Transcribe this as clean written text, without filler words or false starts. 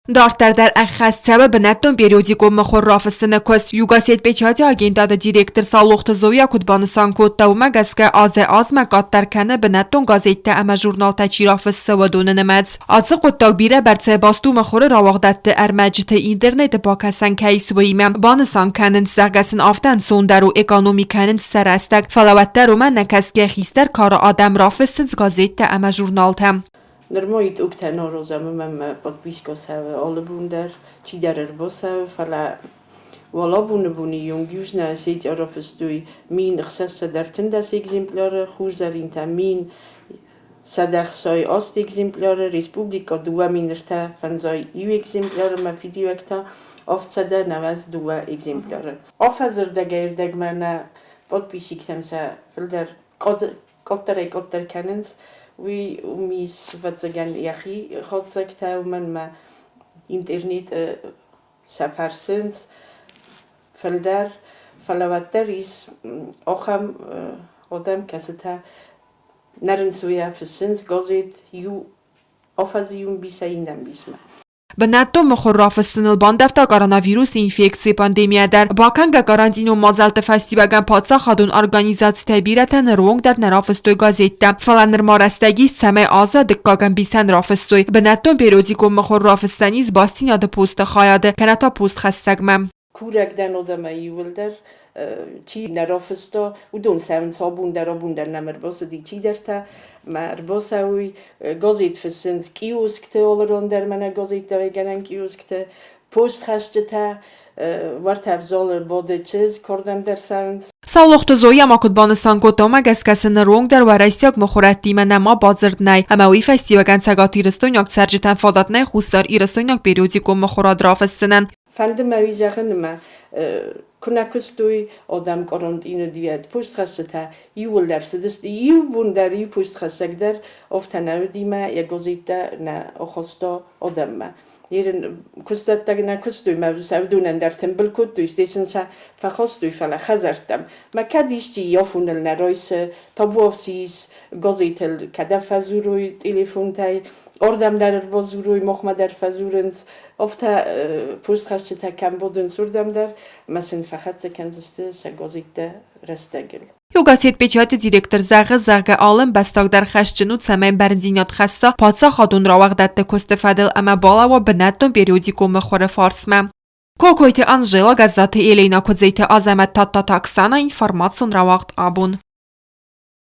Дарддӕр дӕр ӕххӕст цӕуы бынӕттон периодикон мыхуыр рафыссыны куыст. Югосетпечати агентады директор Саулохты Зоя куыд банысан кодта, уымӕ гӕсгӕ азӕй-азмӕ къаддӕр кӕны бынӕттон газеттӕ ӕмӕ журналтӕ чи рафыссы, уыдоны нымӕц. Ацы хъуыддаг бирӕ бӕрцӕй баст у мыхуыры рауагъдадты ӕрмӕджыты интернеты бакӕсӕн кӕй ис, уыимӕ. Банысан кӕнынц, зӕгъгӕ сын афтӕ ӕнцондӕр у, экономи кӕнынц сӕ рӕстӕг, фӕлӕ уӕддӕр уымӕ нӕ кӕсгӕ хистӕр кары адӕм рафыссынц газеттӕ ӕмӕ журналтӕ. Нырма итогтӕ нӕ аразӕм ӕмӕ подпискӕ цӕуы алы бон дӕр, чидӕр ӕрбацӕуы, фӕлӕ уал абоны боны онг Южная Осетия рафыстой 1613 экземпляры, Хурзӕринтӕ 1168 экземпляры, республикӕ 2351 экземпляры ӕмӕ фидиуӕгтӕ 792 экземпляры. Афӕдзы рдӕгӕй-ӕрдӕгмӕ нӕ подписчиктӕн сӕ фылдӕр къаддӕрӕй-къаддӕр кӕнынц, уый уым ис, ӕвӕццӕгӕн, йӕхи хатдзӕгтӕ, уымӕн ӕмӕ интернеты сӕ фӕрсынц фылдӕр, фӕлӕ уӕддӕр ис ахӕм адӕм, кӕцытӕ нӕ рынцойӕ фыссынц газет иу афӕдзы иу ӕмбисӕй иннӕ ӕмбисмӕ. Бынӕттон мыхуыр рафыссыныл бандӕвта коронавирусы инфекцийы пандемийӕ дӕр. Бакӕнгӕ карантинон мадзӕлтты фӕстиуӕгӕн паддзахадон организацитӕй бирӕтӕ ныронг дӕр нӕ рафыстой газеттӕ. Фӕлӕ нырма рӕстӕг ис, цӕмӕй азы дыккаг ӕмбисӕн рафыссой. Бынӕттон периодикон мыхуыр рафыссӕн ис бастдзинады посты хайады, кӕнӕ та постхӕссӕгмӕ. Курӕг дӕн адӕмӕй иууылдӕр, чи нӕ рафыста, уыдон цӕуынц абон дӕр, абон дӕр нӕм ӕрбацыди чидӕртӕ, мӕ ӕрбацӕуй, газет фыссынц киоскты, алыран дӕр мӕнӕ газеттӕ уӕйгӕнӕн киоскты, постхӕсджытӕ, уӕртӕ залы бады чызг, кӕрдӕм дӕр цӕуынц. Саулохты Зоя ма куыд банысан кодта, уымӕ гӕсгӕ сын ныронг дӕр уӕрӕсейаг мыхуырӕдтимӕ нӕма бадзырд нӕй, ӕмӕ уый фӕстиуӕгӕн цӕгатирыстойнаг цӕрджытӕн фадат нӕй Хуссар Ирыстойнаг периодикон мыхуырад рафыссынӕн. Фӕнды мӕ уый зӕгъын, ӕмӕ куы нӕ куыстой адӕм къарантины диет, постхӕсджытӕ иууылдӕр цыдысты, иу бон дӕр, иу постхӕссӕг дӕр афтӕ нӕ уыди мӕ йӕ газеттӕ нӕ ахаста адӕммӕ. Ерын куыстдӕттӕг нӕ куыстой, мӕ сӕ уыдонӕн дӕр тымбыл кодтой, стӕй сын сӕ фӕхастой, фӕлӕ хӕдзӕрттӕм. Мӕ кӕд исчи афоныл нӕ райсы, табуафси ис газетыл, кӕдӕм фӕдзурой телефонтӕй, Ордӕм дӕр ӕрбадзурой, махмӕ дӕр фӕдзурынц. Афтӕ постхӕсджытӕ кӕм бадынц, уырдӕм дӕр ӕмӕ сын фӕхӕццӕ кӕндзысты сӕ газеттӕ рӕстӕгыл. Югосетпечати директор зӕгъы, зӕгъгӕ, алы ӕмбӕстаг дӕр хӕсджын у, цӕмӕй бӕрндзинад хӕсса паддзахадон рауагъдӕтты куысты фӕдыл ӕмӕ балӕууа бынӕттон периодикон мыхуыры фарсмӕ. Кокойты Анжела, Гӕззаты Еленӕ, Куыдзеты Азӕмӕт, Тадтаты Оксана, информацион рауагъд абон.